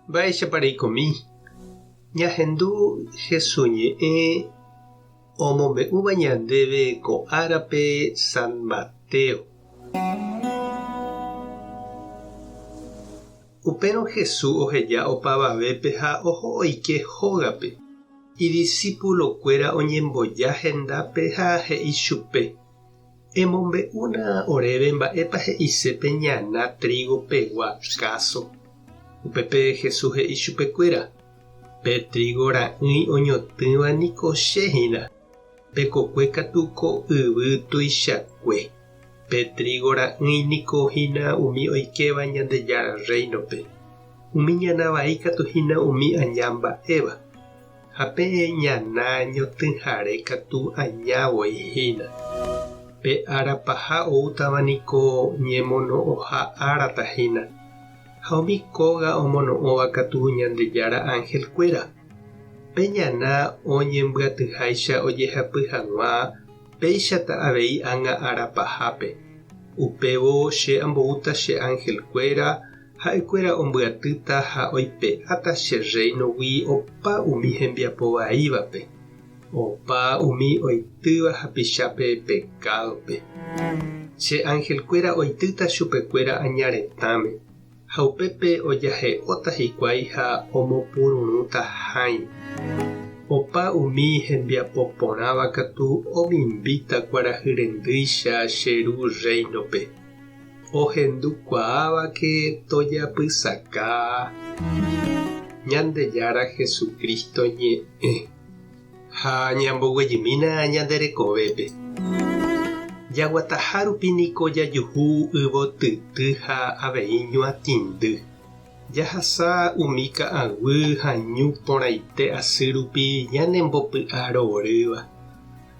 Mba'éichapa reikomi? Ñahendu Hesu ñe'ẽ omombe'úva ñandéve ko árape San Mateo. Upérõ Jesús oheja opavavépe ha oho oike hógape. Idisípulokuéra oñemboja hendápe ha he'i chupe, Emombe'úna oréve mba'épa he'ise pe ñana trígo pegua káso. Upépe Jesús he'i chupekuéra, Pe trígo ra'ỹi oñotỹva niko che hína, pe kokue katu ko yvy tuichakue. Pe trígo ra'ỹi niko hína umi oikéva Ñandejára Rréinope. Umi ñana vai katu hína umi aña mba'éva. Ha pe ñana ñotỹhare katu aña voi hína. Pe ára paha oútava niko ñemono'õha árata hína. Ha umi kóga omono'õva katu Ñandejára anhelkuéra. Pe ñana oñembyatyháicha ojehapy hag̃ua Péichata avei ág̃a ára pahápe. Upévo che amboúta che anhelkuéra, ha'ekuéra ombyatýta ha oipe'áta che rréinogui opa umi hembiapo vaívape, opa umi oitýva hapichápe pekádope. Che anhelkuéra oitýta chupekuéra aña retãme. Ha upépe ojahe'óta hikuái ha omopururũta hãi. Opa umi hembiapo porãva katu omimbíta kuarahy rendýicha che Ru rréinope. Ohendukuaávake tojapysaka Ñandejára Jesucristo ñe'ẽ. Ha ñamboguejymína ñande rekovépe. Jaguataha rupi niko jajuhu yvotyty ha avei ñuatĩndy. Jahasa umi ka'aguy ha ñu porãite asy rupi ñanembopy'a rorýva.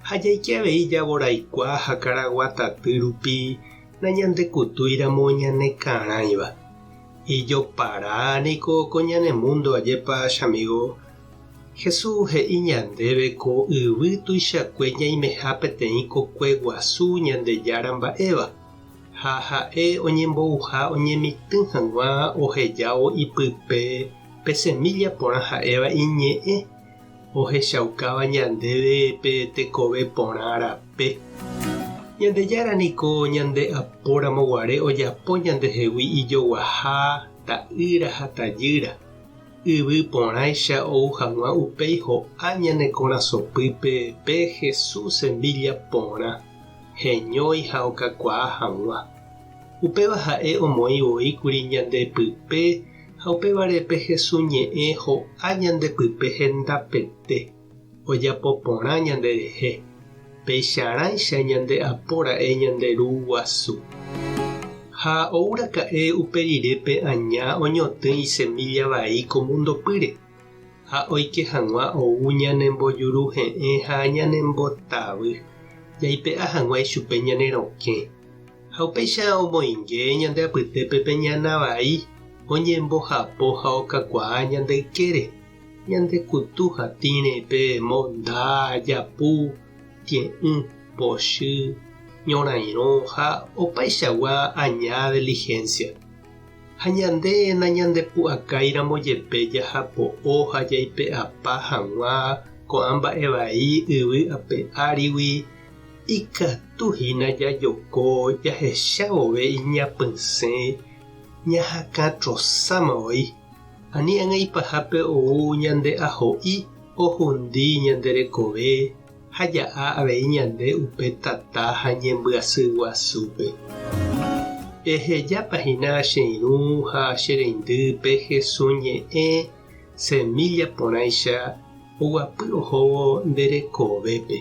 Ha jaike avei javoraikua ha karaguataty rupi nañandekutúiramo ñanekarãiva. Ijopara niko ko ñane múndo ajépa chamigo. Jesús he'i ñandéve ko yvy tuichakue ñaimeha peteĩ kokue guasu Ñandejára mba'éva, ha ha'e oñembouha oñemitỹ hag̃ua ohejávo ipype pe semílla porã ha'éva iñe'ẽ, ohechaukáva ñandéve pe tekove porã rape. Ñandejára niko ñande apóramo guare ojapo ñandehegui ijoguaha, ta'ýra ha tajýra. Yvy porãicha ou hag̃ua upéi ho'a ñane korasõpýpe pe Jesús semílla porã, heñói ha okakuaa hag̃ua. Upéva ha'e omoĩ voi kuri ñande pype ha upévare pe Jesús ñe'ẽ ho'a ñande pype hendapete, ojapo porã ñande rehe. Peicharãicha ñande apo ra'e ñande Ru guasu. Ha ou raka'e upe rire pe aña oñotỹ isemílla vai ko múndo pýre, ha oike hag̃ua ou ñanembojuruhe'ẽ ha ñanembotavy, jaipe'a hag̃ua ichupe ñane rokẽ. Ha upéicha omoinge ñande apytépe pe ñana vai, oñembohapo ha okakuaa ñande ykére. Ñande kutu hatĩre pe monda, japu, tie'ỹ, pochy, ñorairõ ha opaichagua aña diligencia. Ha ñande nañandepu'akáiramo jepe jahapo'o ha jaipe'apa hag̃ua ko'ã mba'e vai yvy ape árigui, ikatu hína jajoko jahecha vove iñapysẽ ñahakãtrosáma voi. Ani ág̃a ipahápe ou ñande aho'i ohundi ñande rekove ha ja'a avei ñande upe tata ha ñembyasy guasúpe. Ehejápa hína che irũ ha che reindy pe Hesu ñe'ẽ semilla porãicha oguapy ohóvo nde rekovépe.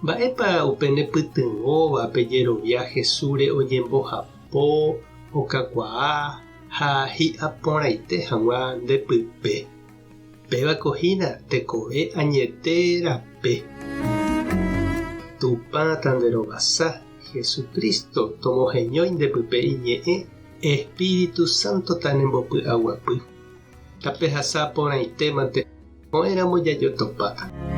Mba'épa upe nepytyvõva pe jerovia Hesúre oñembohapo, okakuaa, Ha hi'a porãite hag̃ua nde pype. Pévako hína tekove añete rape. Tupã tanderovasa, Jesucristo tomoheñói nde pype iñe'ẽ, Espíritu Santo tanembopy'aguapy. Tapehasa porãite mante ko'ẽramo jajotopáta.